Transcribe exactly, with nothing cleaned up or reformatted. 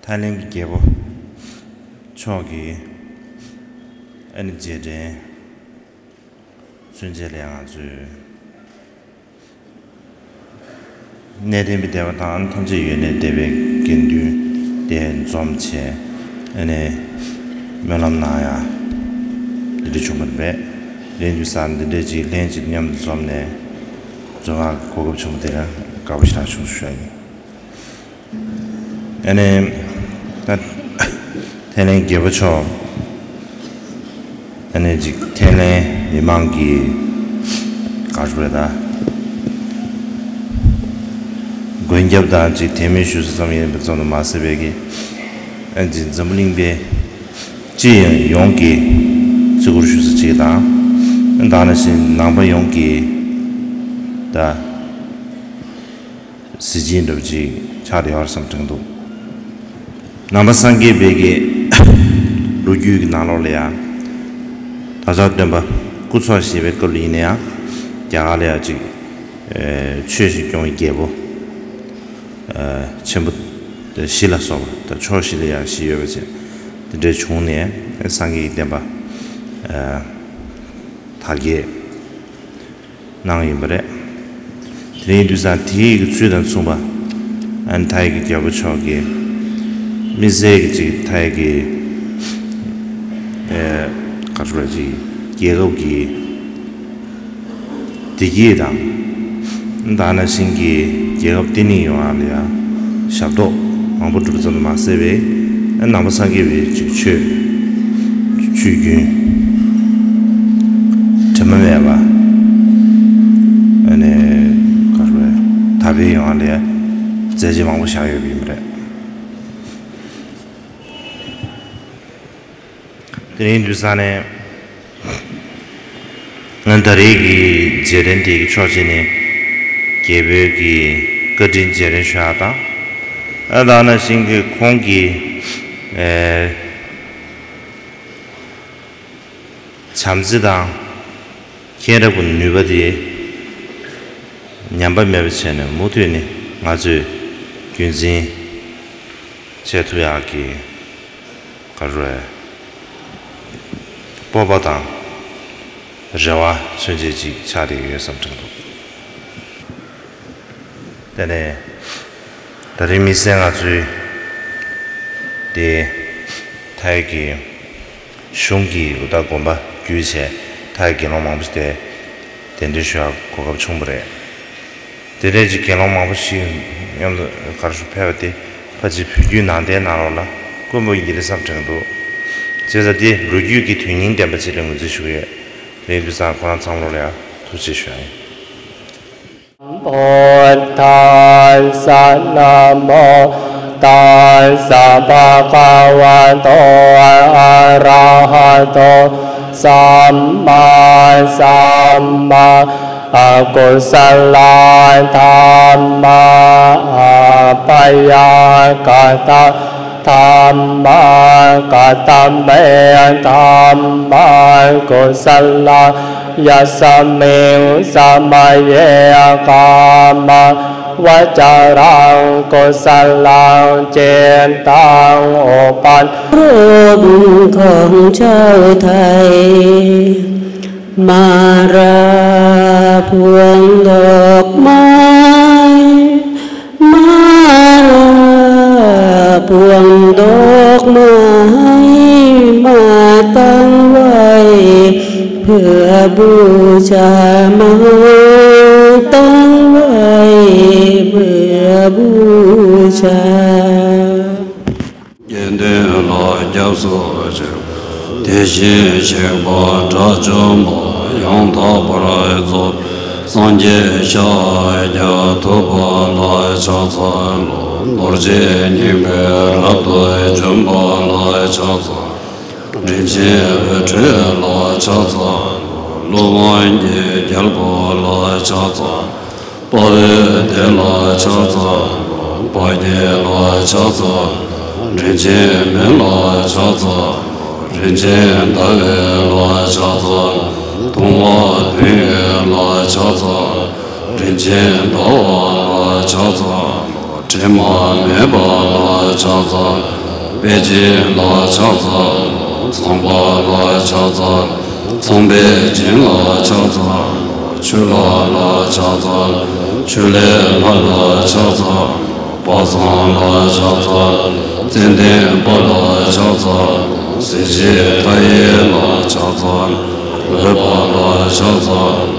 ཐའི་ལེན་གྱི་རྒྱལ་པོ་མཆོག་གི་ཨ་ནི་རྗེས་དྲན་མཚོན་བྱེད་ལ་ང་ཚོས་གནས་བརྟན་པའི་སྡེ་པ་དང་ཐམས་ཅད་ཡོད་གནས་སྡེ་པའི་དགེ་འདུན་དེ་འཛོམས་བྱས་ཨ་ནི་སྨོན་ལམ་གནང་ཡ་འདི་འདྲ་བྱུང་བ་རེད། དེ་ཡིན་དུས་ཙང་འདི་འདྲའི་ཅིག་ལྷན་ཅིག་མཉམ་དུ་འཛོམས་ནས་འཛོམས་ཡ་གོ་སྐབས་བྱུང་བ་དེ་ལ་དགའ་པོ་ཞེ་དྲག་བྱུང་ཞུ་ཡ་ཡིན། ཨ་ནི། ད། ཐའི་ལེན་རྒྱལ་པོ་མཆོག་ཨ་ནི་ཅིག་ཐའི་ལེན་མི་མང་གི་ག་རེ་ཟེར་ད། མགོན་སྐྱབས་དང་ཅིག་དད་མོས་ཞུ་ས་ཙམ་ཡིན་པ་ཙམ་དུ་མ་ཟད་པའི་གི། ཨ་ནི་ཅིག་འཛམ་བུ་གླིང་པའི་སྤྱི་ཡོངས་ཀྱི་བརྩི་བཀུར་ཞུ་ས་ཅིག་དང་། ཨ་ནི་ད་ནང་བཞིན་ནང་པ་ཡོངས་ཀྱི་ད། གཟི་བརྗིད་འདྲ་པོ་ཅིག་ཆགས་བསྡད་ཡོད་རེད་བསམ་དྲན་འདུག་ནང་པ་སངས་རྒྱས་པའི་གི་ལོ་རྒྱུས་ཀྱི་ནང་ལོགས་ལ་ཡང་། བདག་ཅག་སྟོན་པ་སྐུ་འཚོ་བཞེས་པའི་སྐབས་ལ་ཡིན་ན་ཡང་རྒྱ་གར་ལ་ཡང་ཅིག་ཆོས་ཤིག་སྐྱོང་བའི་རྒྱལ་པོ་ཆེན་པོ་བཞི་ལ་སོགས་པ་དང་ཕྱོགས་བཞི་ལ་ཡང་བཞི་ཡོད་པ་བྱས་དེ་འདྲའི་བྱུང་ནས་སངས་རྒྱས་ཀྱི་བསྟན་པ་དར་རྒྱས། གནང་ཡིན་པ་རེད། དེ་ཡིན་དུས་ཙང་དེའི་གི་ཚུལ་དང་མཚུངས་པ། ཨ་ནི་ཐའི་གི་རྒྱལ་པོ་མཆོག་གིས་དམིགས་བསལ་གྱི་ཅིག་ཐའི་གི་ཨེ་ག་རེ་ཟེར་ཅིག་རྒྱལ་ཁབ་ཀྱི་བདེ་སྐྱིད་དང་། ད་ནང་བཞིན་གྱི་རྒྱལ་ཁབ་བརྟན་ལྷིང་ཡོང་བ་ལ་ཡང་ཞབས་ཏོག་མང་པོ་བསྒྲུབས་ཙམ་དུ་མ་ཟད་པའི་ནང་པ་སངས་རྒྱས་པའི་ཅིག་ཆོས་ཆོས་རྒྱུན་དྲི་མ་མེད་པ་ཨ་ནི་ག་རེ་དར་སྤེལ་ཡོང་བ་ལ་མཛད་རྗེས་མང་པོ་བཞག་ཡོད་པ་ཡིན་པ་རེད། དེ་ཡིན་དུས་ཙང་ནས་ང་ད་རེས་ཀྱི་རྗེས་དྲན་དེ་གི་ཕྱོགས་གཅིག་ནས་རྒྱལ་པོའི་གི་བཀའ་དྲིན་རྗེས་དྲན་ཞུ་ཡག་དང་། ཨ་ད་ནང་བཞིན་གྱི་ཁོང་གི་ཨེ་བྱམས་བརྩེ་དང་མཁྱེན་རབ་ཀྱི་ནུས་པ་དེ་ཉམས་པ་མེད་པ་བྱས་ནས་མུ་མཐུད་ནས་ང་ཚོས་རྒྱུན་འཛིན་བྱེད་ཐུབ་ཡག་གི་ག་རེ་སྤོབས་པ་དང་རེ་བ་མཚོན་བྱེད་ཅིག་ཆགས་བསྡད་ཡོད་བསམ་དྲན་འདུག་དེ་ནས་ད་རིང་དམིགས་བསལ་ང་ཚོའི་དེ་ཐའི་གི་གཞུང་གི་ད་དགོན་པ་བརྒྱུད་བྱས་ཐའི་དགེ་སློང་མང་པོ་ཞིག་དེ་གདན་འདྲེན་ཞུ་ཡག་གོ་སྐབས་བྱུང་བ་རེད། དེ་འདྲའི་ཅིག་དགེ་སློང་མང་པོ་ཞིག་མཉམ་དུ་གར་ཞུ་ཕེབས་པ་དེ་ཕལ་ཆེར་བོད་བརྒྱུད་ནང་བསྟན་ནང་ལོགས་ལ་དཀོན་པོ་ཡིན་གྱི་རེད་བསམ་དྲན་འདུག་བྱས་ཙང་དེ་ལོ་རྒྱུས་ཀྱི་དོན་སྙིང་ལྡན་པ་ཅིག་ལ་ངོས་འཛིན་ཞུ་གི་ཡོད། དེ་ཡིན་དུས་ཙང་ཁོ་རང་ཚང་མ་ལོ་ལ་ཡང་ཐུགས་རྗེ་ཆེ་ཞུ་ཡ་ཡིན། Buddhassa namo tassa bhagavato arahato sammāsambuddhassa. Akusalā dhammā abyākatā dhammā. Katame dhammā kusalā? Yasmiṃ samaye kāmāvacaraṃ kusalaṃ cittaṃ upann รูปของเจ้าไทย มาราพวงดอกไม้ มาราพวงดอกไม้ มาตั้งไว้เพื่อบูชา มาตั้งไว้เพื่อบูชา དགེ་འདུན་ལ་སྐྱབས་སུ་མཆི། དེ་བཞིན་གཤེགས་པ་དགྲ་བཅོམ་པ་ཡང་དག་པར་རྫོགས་པའི་སངས་རྒྱས་ཤཱཀྱ་ཐུབ་པ་ལ་ཕྱག་འཚལ་ལོ། རྡོ་རྗེ་སྙིང་པོས་རབ་ཏུ་འཇོམས་པ་ལ་ཕྱག་འཚལ། རིན་ཆེན་འོད་འཕྲོ་ལ་ཕྱག་འཚལ་ལོ། ཀླུ་དབང་གི་རྒྱལ་པོ་ལ་ཕྱག་འཚལ། དཔའ་བོའི་སྡེ་ལ་ཕྱག་འཚལ་ལོ། དཔའ་བརྒྱད་ལ་ཕྱག་འཚལ་ལོ། རིན་ཆེན་མེ་ལ་ཕྱག་འཚལ་ལོ། རིན་ཆེན་ཟླ་འོད་ལ་ཕྱག་འཚལ་ལོ། དུང་བ་དོན་ཡོད་ལ་ཕྱག་འཚལ་ལོ། རིན་ཆེན་ཟླ་བ་ལ་ཕྱག་འཚལ་ལོ། དྲི་མ་མེད་པ་ལ་ཕྱག་འཚལ་ལོ། དཔལ་སྦྱིན་ལ་ཕྱག་འཚལ་ལོ། ཚངས་པ་ལ་ཕྱག་འཚལ་ལོ། ཚངས་པས་སྦྱིན་ལ་ཕྱག་འཚལ་ལོ། ཆོས་ལྷ་ལ་ཕྱག་འཚལ་ལོ། ཆོས་ལས་ལྷ་ལ་ཕྱག་འཚལ་ལོ། དཔག་བསམ་ལ་ཕྱག་འཚལ་ལོ། ཙནྡན་དཔལ་ལ་ཕྱག་འཚལ་ལོ། གཟི་བརྗིད་མཐའ་ཡས་ལ་ཕྱག་འཚལ་ལོ། འོད་དཔག་ལ་ཕྱག་འཚལ་ལོ།